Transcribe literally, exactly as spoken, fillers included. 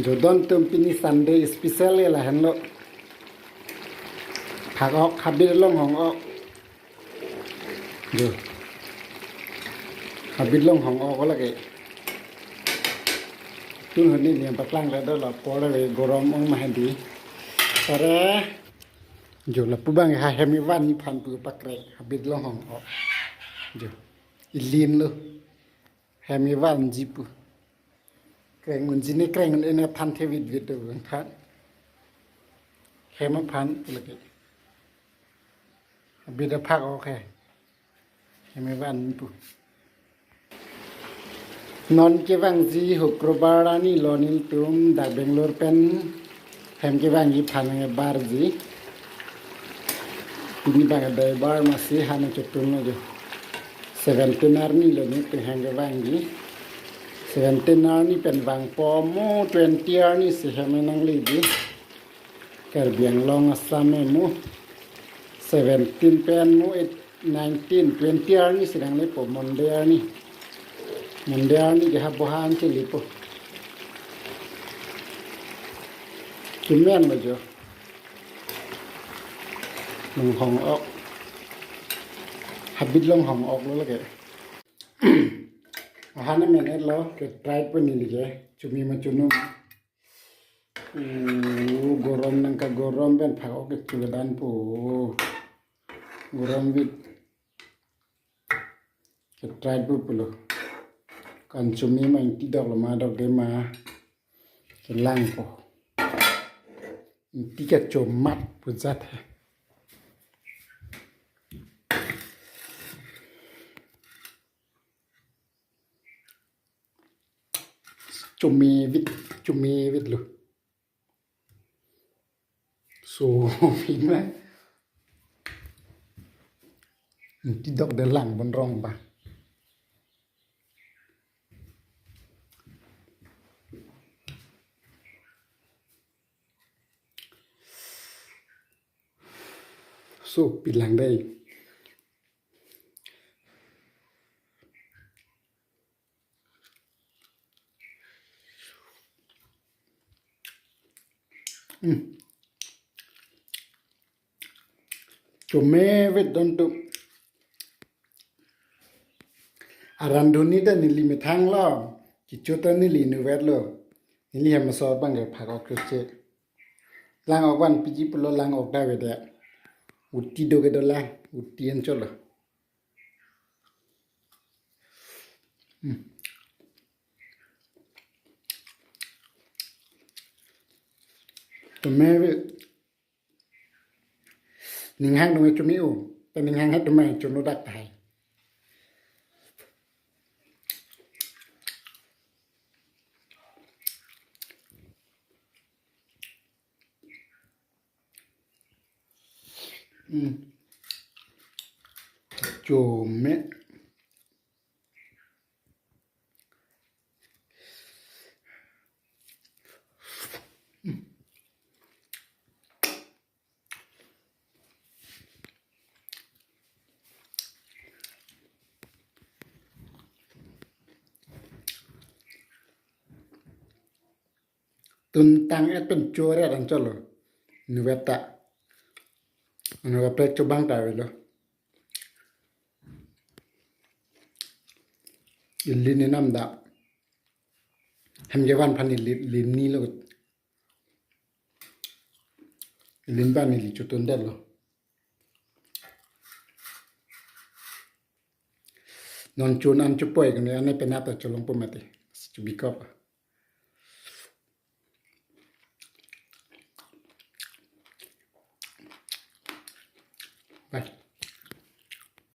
Jo don atum, pini Sunday special ke lahenlo. Phak-ok, habit along hong-ok. Jo. Habit along hong-ok lake. Tun honi niam paklang la do la pore ve gorom ong ma handi. Pore. Jo lapu abang ha hem kevan aphan pu pakreng. Habit along hong-ok. Jo. Ilinlo. Hem kevanji pu. Kreng unji ne kreng un-e ne thanthe vit vit do than. Hem aphan lake. Habit aphak-ok he. Hem kevan pu. Non kevangji Hukrobar arni lo nelitum dak Bangalore pen hem kevangji aphan nangbarji. Pini abang daibar masi hana chotun lo jo. Seventeen arni lo nelitum hem kevangji. Seventeen arni pen vangpo mo twenty arni si hem nangleji. Karbi Anglong Assam mo seventeen pen mo eight, nineteen, twenty arni si nanglepo Monday arni. Monday arni ke ha bohan si lepo. Kimen lo jo. Long hong-ok. Habit along hong-ok lo lake. Ahana men-et lo ke try pu neli ke. Chumi ma chunu. Oh, gorom nangkagorom pen phak-ok kechu dan pu. Gorom vit. Ke try pu pulo. Kan chumi ma ingti dok lo ma dok de ma. Kelangpo. Ingti kachomat pu jat he. Chumi vit, chumi vit lo. So, pima. Ingti dok de lang bon rong ba. So, pilang dai. Hmm. Chumi vit don atum. Aranduni ta neli methang lo. Kecho ta neli inutvet lo. Neli hem asor abang ke phak-ok keche. Lang-ok van piji pulo lang-ok ta vede. Uti do ke do lang. Uti anchot lo. Hmm. Chumi vit. Ning hang dong chumi o. Ta ning hang het dong chunu dak tahai. Hmm. Chumi. Tun tang-et pen chore anchot lo. Inutvet ta. Anu kaprek chobang ta avelo. Ili ni nam da. Hem kevan aphan ili, ili ni lo. Ili ban ili chotun det lo. Non chun an chupoi kene ane penata cholongpo mati. Chubikop.